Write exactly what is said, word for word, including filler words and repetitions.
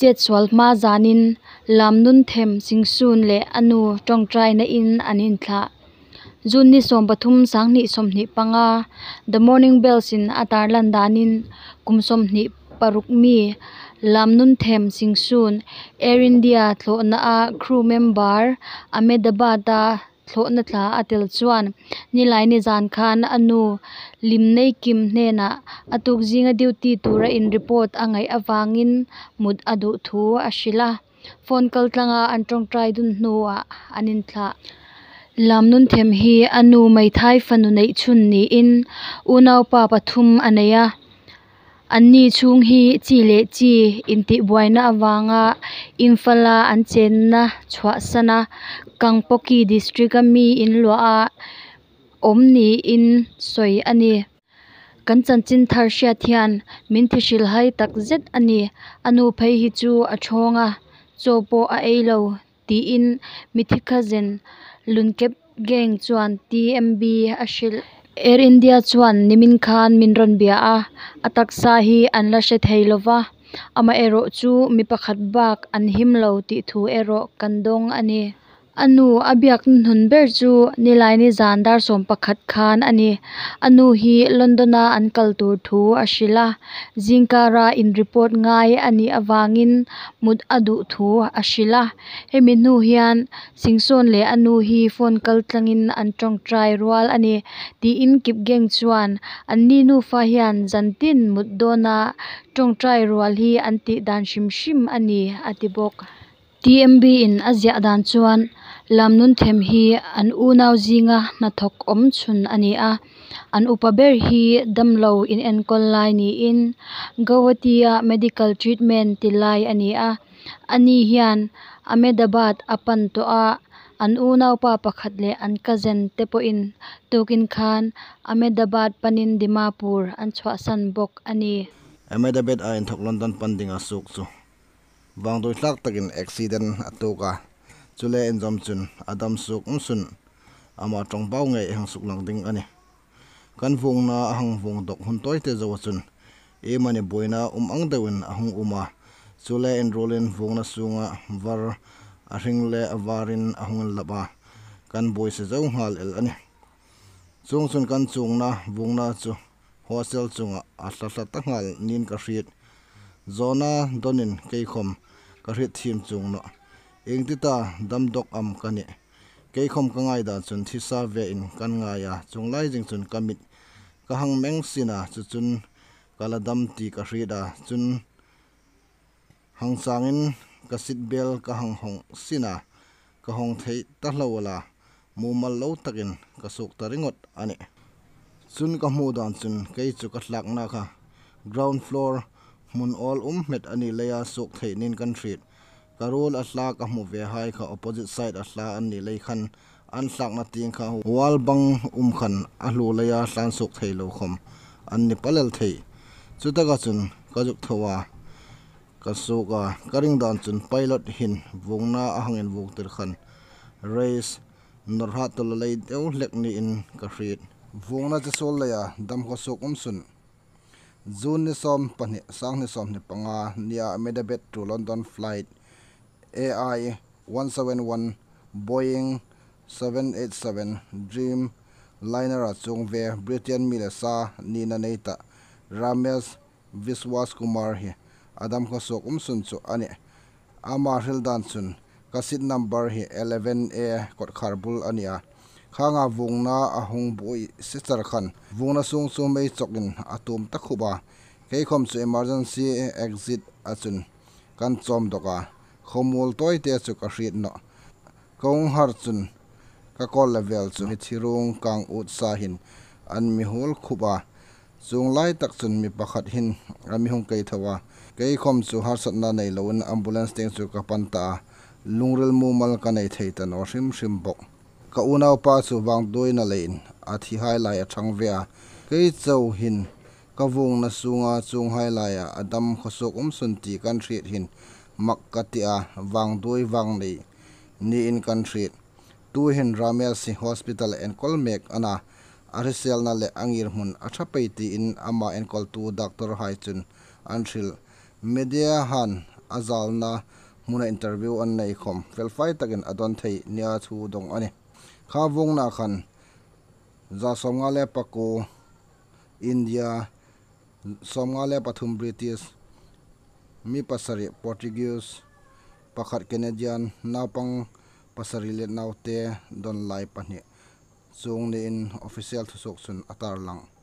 Tet sual hma zanin Lamnunthem Singsun le a nu ṭawngṭainain an inthla. June ni sawm pathum, sang hni sawmhni panga, The Morning Bells-in a tarlan danin kum sawmhni paruk mi Lamnunthem Singsun, Air India thlawhnaa crew member Ahmedabad-a thlawhna thla a tel chuan nilai nizan khan a nu Limneikim hnena a tuk zinga duty tura in report a ngaih avangin mut a duh thu a hrilh a. Phone kal tlanga an ṭawngṭai dun hnuah an inthla. Lamnunthem hi a nu Meithai fanu neih chhun niin unaupa pathum a nei a. Anni chhung hi chi leh chi intihbuaina avanga Imphal-a an chenna chhuahsana Kangpokpi district-a mi inluah a awm niin sawi a ni. Kan chanchin thar hriat hian min thi hrilhhai tak zet a ni. A nu phei hi chu a ṭhawng a, chaw pawh a ei lo, tiin mithi kha zen Lunkep Geng chuan T M B a hrilh. Air India chuan nimin khan min rawn bia a, a taksa hi an la hre thei lo va, amaherawhchu mi pakhat bak an him lo tih thu erawh kan dawng a ni. A nu a biak hnun ber chu nilai nizan dar sawm pakhat khan a ni. A nu hi London-a an kal tur thu a hrilh a, zingkara in report ngai a nih avangin mut a duh thu a hrilh a. Hemi hnu hian Singson leh a nu hi phone kal tlangin an ṭawngṭai rual a ni, tiin Kipgeng chuan anni nufa hian zantin mut dawna ṭawngṭai rual hi an tih dan hrim hrim a ni, a ti bawk. T M B-in a ziah dan chuan Lamnunthem hi an unau zinga hnathawk awm chhun a ni a, an upa ber hi damlo inenkawl lai niin Guwahati-a medical treatment ti lai a ni a, ani hian Ahmedabad a pan tawh a, an unaupa pakhat leh an cousin te pawhin tukin khan Ahmedabad panin Dimapur an chhuahsan bawk a ni. Ahmedabad-a inthawk London pan dinga suok chu vangdui tlak takin accident a tuok a, chule inzawm chun a dam suok um sun ama ṭawngbau ngei a hang suklang ding a ni. Kan vuongna a hang vuong dawk hun tawite zoa chun emaw ni buoina um ang deuhin a hung um a, chule inruolin vuongna sunga var a hring le a varin a hung inlap a, kan buoise zo nghal el a ni. Chuongchun kan chuongna vuongna chu hostel chunga a hla hla ta nghal niin ka hriet. Zawna dawnin kei khawm ka hriet thiem chuong nawh. Engtita dam dawk am ka nih? Kei khawm ka ngaida chun thisa vein kan ngai a, chuong lai zing chun ka mit ka hang meng sin a, chu chun ka la dam ti ka hriet a, chun hang changin ka seat belt ka hang hawng sin a, ka hawng thei ta hlo a la, mumal lo takin ka suok ta ringawt a nih. Chun ka hmu dan chun kei chu ka thlakna kha ground floor hmun awl um hmet a ni leia suok theih niin kan hriet. Ka ruol a hla ka hmu ve hai kha opposite side a hla an ni lei khan an thlakna tieng kha wall bang um khan a hlu leia hla an suok thei lo khawm an ni palel thei. Chutaka chun ka zuk tho a, ka suok a, ka ring dan chun pilot hin vuongna a hang invuong tir khan race nawr hat tawla lei deuh hlek niin ka hriet. Vuongna chi suol leia dam khaw suok um sun. June ni sawm pahnih, sang hni sawmhni panga nia Ahmedabad to London flight A I one seven one Boeing seven eight seven Dreamliner-a chuong ve Britain mi le sa nina nei ta Ramesh Vishwas Kumar hi a dam khaw suok um sun chu a nih. Ama hril dan chun ka seat number hi eleven A kawtkhar bul a ni a. Khanga vuongna a hung buoise char khan vuongna sung chu mei chawkin a tum ta khup a. Kei khawm chu emergency exit-a chun kan chawm dawk a. Khawmuol tawite chu ka hriet nawh. Ka hung har chun ka kawl le vel chu mithi rung kang ut sa hin an mi hul khup a. Chuong lai tak chun mi pakhat hin a mi hung kei tho a. Kei khawm chu harsatna nei loin ambulance tieng chu ka pan ta a. Lungril mumal ka nei thei ta naw hrim hrim bawk. Ka unaupa chu vangduoina leiin a thi hai lai a ṭhang ve a. Kei chau hin ka vuongna sunga chuong hai laia a dam khaw suok um sun ti kan hriet hin mak ka ti a, vangduoi vangnei niin kan hriet. Tuhin Ramesh hi hospital enkawl mek a na, a hriselna le a ngirhmun a ṭha pei tiin ama enkawltu doctor hai chun an hril. Media han a zalna hmuna interview an nei khawm felfai takin a dawn thei nia thu dawng a nih. Kha vuongna khan za sawmnga le pakuo India, sawmnga le pathum British, mi pasari Portuguese, pakhat Canadian, naupang pasari le naute dawn lai pahni chuong niin official thusuok chun a tarlang.